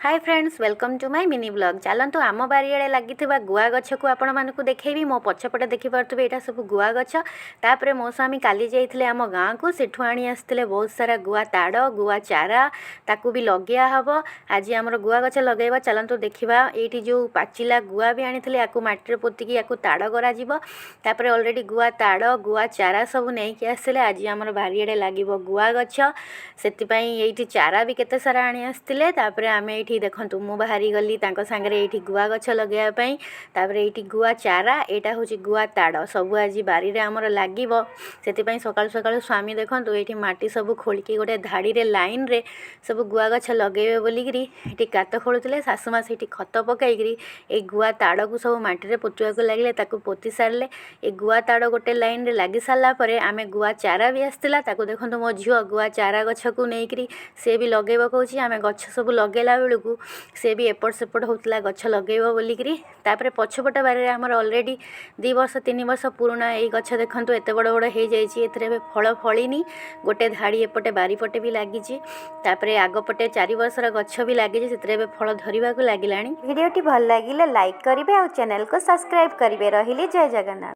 Hi friends, welcome to my mini vlog। ଚାଲନ୍ତୁ, ଆମ ବାରିଆଡ଼େ ଲାଗିଥିବା ଗୁଆ ଗଛକୁ ଆପଣମାନଙ୍କୁ ଦେଖେଇବି। ମୋ ପଛପଟେ ଦେଖିପାରୁଥିବେ, ଏଇଟା ସବୁ ଗୁଆ ଗଛ। ତାପରେ ମୋ ସ୍ୱାମୀ କାଲି ଯାଇଥିଲେ ଆମ ଗାଁକୁ, ସେଠୁ ଆଣି ଆସିଥିଲେ ବହୁତ ସାରା ଗୁଆ ତାଡ଼, ଗୁଆ ଚାରା। ତାକୁ ବି ଲଗିଆ ହେବ। ଆଜି ଆମର ଗୁଆ ଗଛ ଲଗାଇବା। ଚାଲନ୍ତୁ ଦେଖିବା। ଏଇଠି ଯେଉଁ ପାଚିଲା ଗୁଆ ବି ଆଣିଥିଲେ, ୟାକୁ ମାଟିରେ ପୋତିକି ୟାକୁ ତାଡ଼ କରାଯିବ। ତାପରେ ଅଲରେଡ଼ି ଗୁଆ ତାଡ଼, ଗୁଆ ଚାରା ସବୁ ନେଇକି ଆସିଲେ। ଆଜି ଆମର ବାରିଆଡ଼େ ଲାଗିବ ଗୁଆ ଗଛ, ସେଥିପାଇଁ ଏଇଠି ଚାରା ବି କେତେ ସାରା ଆଣି ଆସିଥିଲେ। ତାପରେ ଆମେ ଏଇଠି ଦେଖନ୍ତୁ, ମୁଁ ବାହାରି ଗଲି ତାଙ୍କ ସାଙ୍ଗରେ ଏଇଠି ଗୁଆ ଗଛ ଲଗାଇବା ପାଇଁ। ତାପରେ ଏଇଠି ଗୁଆ ଚାରା, ଏଇଟା ହେଉଛି ଗୁଆ ତାଡ଼, ସବୁ ଆଜି ବାରିରେ ଆମର ଲାଗିବ। ସେଥିପାଇଁ ସକାଳୁ ସକାଳୁ ସ୍ୱାମୀ ଦେଖନ୍ତୁ, ଏଇଠି ମାଟି ସବୁ ଖୋଳିକି ଗୋଟେ ଧାଡ଼ିରେ, ଲାଇନରେ ସବୁ ଗୁଆ ଗଛ ଲଗେଇବେ ବୋଲିକିରି ଏଠି ଗାତ ଖୋଳୁଥିଲେ। ଶାଶୁମା ସେଇଠି ଖତ ପକାଇକିରି ଏଇ ଗୁଆ ତାଡ଼କୁ ସବୁ ମାଟିରେ ପୋତିବାକୁ ଲାଗିଲେ। ତାକୁ ପୋତି ସାରିଲେ। ଏ ଗୁଆ ତାଡ଼ ଗୋଟେ ଲାଇନରେ ଲାଗି ସାରିଲା ପରେ ଆମେ ଗୁଆ ଚାରା ବି ଆସିଥିଲା। ତାକୁ ଦେଖନ୍ତୁ, ମୋ ଝିଅ ଗୁଆ ଚାରା ଗଛକୁ ନେଇକିରି ସେ ବି ଲଗେଇବ କହୁଛି। ଆମେ ଗଛ ସବୁ ଲଗେଇଲା ବେଳକୁ ସେ ବି ଏପଟ ସେପଟ ହେଉଥିଲା ଗଛ ଲଗେଇବ ବୋଲିକିରି। ତାପରେ ପଛପଟ ବାରିରେ ଆମର ଅଲରେଡ଼ି 2 ବର୍ଷ 3 ବର୍ଷ ପୁରୁଣା ଏଇ ଗଛ ଦେଖନ୍ତୁ, ଏତେ ବଡ଼ ବଡ଼ ହେଇଯାଇଛି। ଏଥିରେ ଏବେ ଫଳ ଫଳିନି। ଗୋଟେ ଧାଡ଼ି ଏପଟେ ବାରିପଟେ ବି ଲାଗିଛି। ତାପରେ ଆଗପଟେ 4 ବର୍ଷର ଗଛ ବି ଲାଗିଛି, ସେଥିରେ ଏବେ ଫଳ ଧରିବାକୁ ଲାଗିଲାଣି। ଭିଡ଼ିଓଟି ଭଲ ଲାଗିଲେ ଲାଇକ୍ କରିବେ ଆଉ ଚ୍ୟାନେଲକୁ ସବସ୍କ୍ରାଇବ୍ କରିବେ। ରହିଲି, ଜୟ ଜଗନ୍ନାଥ।